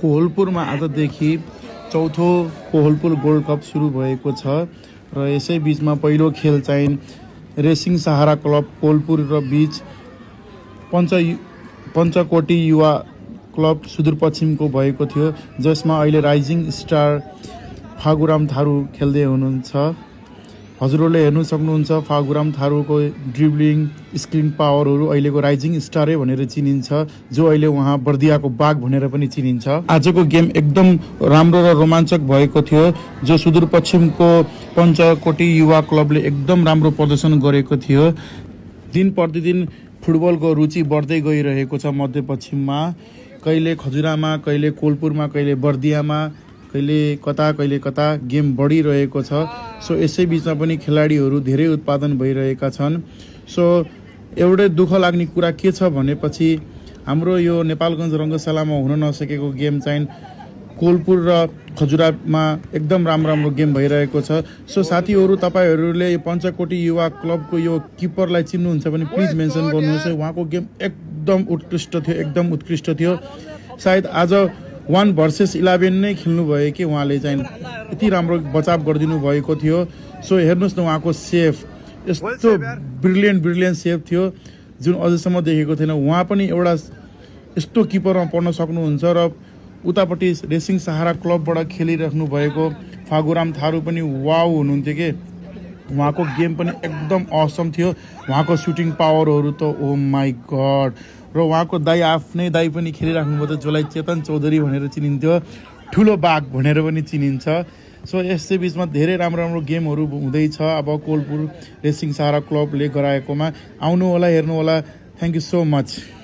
कोहलपुरमा आजदेखि चौथो Kohalpur gold cup सुरु भएको छ र यसै बीचमा पहिलो खेल चाहिँ रेसिङ सहारा क्लब कोहलपुर र बीच पञ्चकोटी युवा क्लब सुदूरपश्चिमको भएको थियो, जसमा अहिले राइजिङ स्टार फागुराम थारू खेल्दै हुनुहुन्छ। हजुरहरूले हेर्नु सक्नुहुन्छ फागुराम थारूको ड्रिब्लिङ स्क्रिन पावरहरू अहिलेको राइजिङ स्टारै भनेर चिनिन्छ, जो अहिले उहाँ बर्दियाको बाघ भनेर पनि चिनिन्छ। आजको गेम एकदम राम्रो र रोमाञ्चक भएको थियो, जो सुदूरपश्चिमको पञ्चकोटी युवा क्लबले एकदम राम्रो प्रदर्शन गरेको थियो। दिन प्रतिदिन फुटबलको रुचि बढ्दै गइरहेको छ मध्यपश्चिममा, कहिले खजुरामा, कहिले कोहलपुरमा, कहिले बर्दियामा, कहिले कता गेम बढिरहेको छ। सो यसै बिचमा पनि खेलाडीहरू धेरै उत्पादन भइरहेका छन्। सो एउटै दुःख लाग्ने कुरा के छ भनेपछि हाम्रो यो नेपालगञ्ज रङ्गशालामा हुन नसकेको गेम चाहिँ कोहलपुर र खजुरामा एकदम राम्रो गेम भइरहेको छ। सो साथीहरू, तपाईँहरूले यो पञ्चकोटी युवा क्लबको यो किपरलाई चिन्नुहुन्छ भने प्लिज मेन्सन गर्नुहोस्। उहाँको गेम एकदम उत्कृष्ट थियो। सायद आज 1 versus 11 नै खेल्नुभयो कि उहाँले चाहिँ यति राम्रो बचाव गरिदिनु भएको थियो। सो हेर्नुहोस् न, उहाँको सेभ यस्तो ब्रिलियन्ट सेभ थियो जुन अझसम्म देखेको थिएन। उहाँ पनि एउटा यस्तो किपरमा पर्न सक्नुहुन्छ र उतापट्टि रेसिङ सहारा क्लबबाट खेलिराख्नु भएको फागुराम थारू पनि वाउ हुनुहुन्थ्यो कि उहाँको गेम पनि एकदम असम थियो। उहाँको सुटिङ पावरहरू त ओ माई गड। र उहाँको आफ्नै दाई पनि खेलिराख्नुभयो, त जसलाई चेतन चौधरी भनेर चिनिन्थ्यो, ठुलो बाघ भनेर पनि चिनिन्छ। सो यसै बिचमा धेरै राम्रो गेमहरू हुँदैछ। अब कोहलपुर रेसिङ सहारा क्लबले गराएकोमा आउनु होला, हेर्नु होला। Thank you so much.